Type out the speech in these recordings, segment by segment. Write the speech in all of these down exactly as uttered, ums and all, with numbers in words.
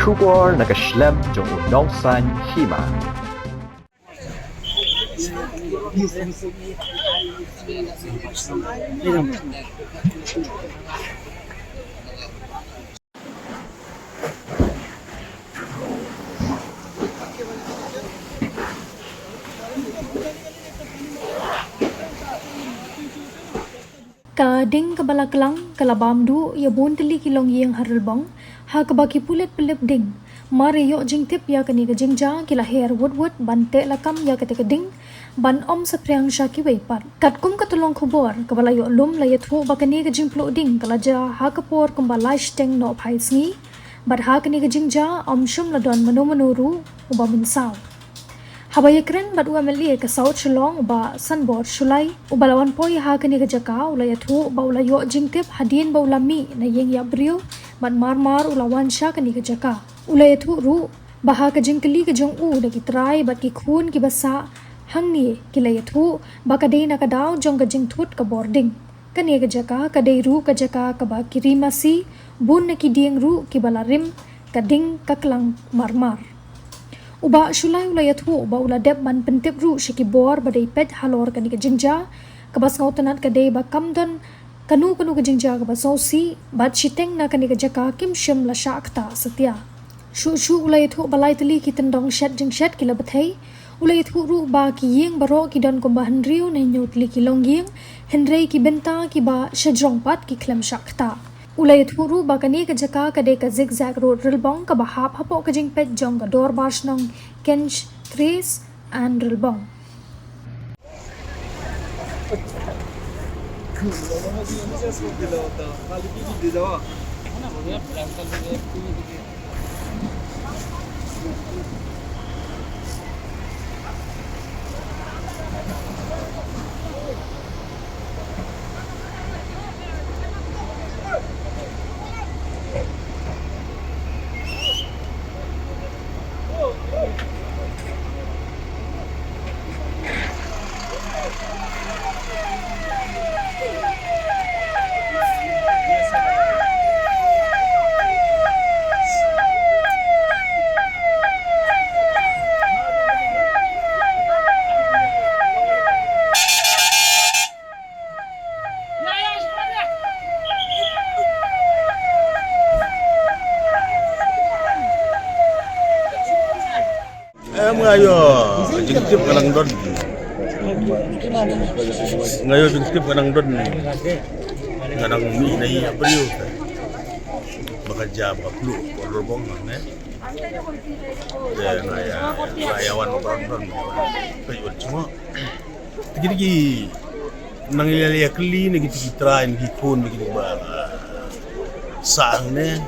Khubor na ka shlem jong u nongsan hima. Ka ding kaba la klang ka la bam duh ïa bun tylli ki longïing ha Rylbong, ha kaba ki pulit pynlip ding. Mar ïa ïoh jingtip ïa kane ka jingjia ki la her wut wut ban teh lakam ïa kata ka ding, ban ym saphriang sha kiwei pat. Katkum ka tyllong khubor kaba la ïoh lum, la ïathuh ba kane ka jingpluh ding ka la jia ha ka por kumba lai shiteng nohphai sngi, bad ha kane ka jingjia ym shym la don mano mano ruh uba mynsaw. Haba ïakren bad u M L A ka South Shillong, u Bah Sanbor Shullai, uba la wan poi ha kane ka jaka, u la ïathuh ba u la ïoh jingtip hadien ba u la mih na ïing ïap briew, bad mar mar u la wan sha kane ka jaka. U la ïathuh ruh ba ha ka jingkylli ka jong u da ki trai bad ki khun kiba sah hangne, ki la ïathuh ba ka dei na ka daw jong ka jingthut ka bording. Kane ka jaka ka dei ruh ka jaka kaba ki ri masi, bun na ki dieng ruh kiba la rim, ka ding ka klang mar mar. U Bah Shullai u la ïathuh ba u la dep ban pyntip ruh sha ki bor ba dei peit halor kane ka jingjia, kaba sngewtynnad ka dei ba kam don kano kano ka jingjia kaba sngewsih, bad shiteng na kane ka jaka kim shym la shah ktah satia. Shuh shuh u la ïathuh ba lai tylli ki tyndong shet jingshet ki la bthei. U la ïathuh ruh ba ki ïing baroh ki don kumba hynriew ne hynñiew tylli ki longïing, hynrei ki bynta kiba shajrong pat ki khlem shah ktah. U la ïathuh ruh ba kane ka jaka ka dei ka Zigzag Road Rylbong, kaba hap hapoh ka jingpeit jong ka Dorbar Shnong Kench Trace and Rylbong. Em, nga ïoh jingtip nga dang don. Nga ïoh jingtip nga dang don. Nga dang mih na ïing ïa briew. Ba ka jia ba ka pluh, ka Rylbong ne. Te nga ïa, nga ïa wan ba don don. Ka ïoh jingmut. Te kine ki nang ïa, ïa kylli na kito ki trai, na ki khun, na kito kiba, ah, sah hangne.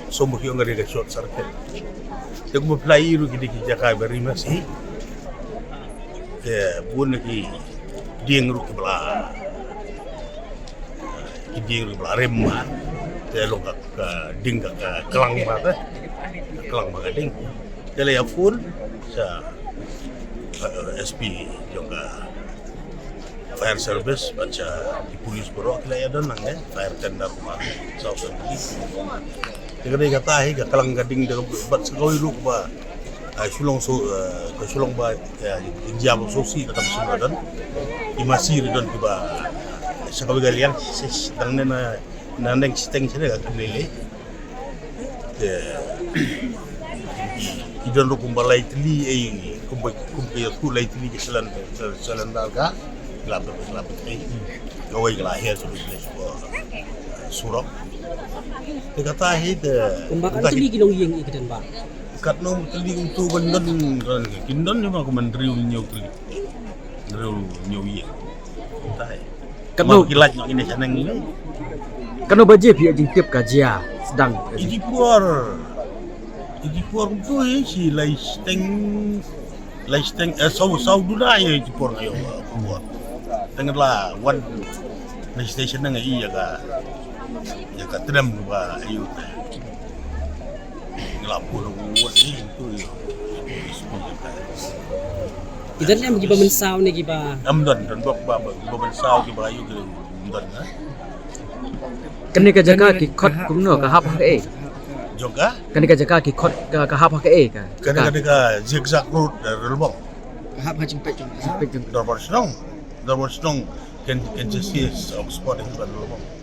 Sngewbha ki ong ka dei ka short circuit. Te kumba phi la ïohi ruh kine ki jaka ba ri masi. Te bun na ki dieng ruh kiba la, ki dieng ruh kiba la rim bha. Te long ka, ka ding ka, ka klang bha te. Klang bha ka ding. Te la ïa phone sha, eh, S P jong ka fire service, bad sha ki police baroh ki la ïa don hangne, fire tender ma South Central. Te ka dei kata hi ka klang ka ding, te bad sa kawei ruh ba, ah, shu long so, eh, ka shu long ba, eh, jia ba sngewsih, ka dang shu la don. Ki masi ruh don kiba, sa kawei ka liang, sis, dang ne na, na neng shiteng shane ka kynlele. Te ki don ruh kumba lai tylli, eh, kumba, kumba ïathuh lai tylli ki cylinder, cylinder ka la bam, la bam, eh, kawei ka la her sha surok. Te kata hi te kumba katno tylli ki longïing i ki don ba? Katno tylli kumto ban don, kin don ne ba kumba hynriew hynñiew tylli. Hynriew hynñiew ïing. Kata hi. Katno ki lait noh ine shaneng ni. Katno baje phi ïoh jingtip ka jia sdang? Iti por. Iti por kumto hi shi lai shiteng, lai shiteng, eh, saw, saw duna ïa iti por nga ïoh por. Teng la wan lai shiteng nga ïoh ïa ka, ïa ka tdem ba ïoh. Nga la bun u wat hi kumto ïoh. Ki don em kiba mynsaw ne kiba? Em don, don bok ba, ba, ba mynsaw kiba ïoh ki don, eh. Kane ka jaka ki khot kumno, ka hap ha kaei? Jong ka? Kane ka jaka ki khot ka, ka hap ha kaei ka? Kane kane ka zigzag road, eh, Ralbong. Ka hap ha jingpeit jong ka. Peit jong. Dorbar Shnong. Dorbar Shnong. Ken ken jesi Oxford in ban Ralbong.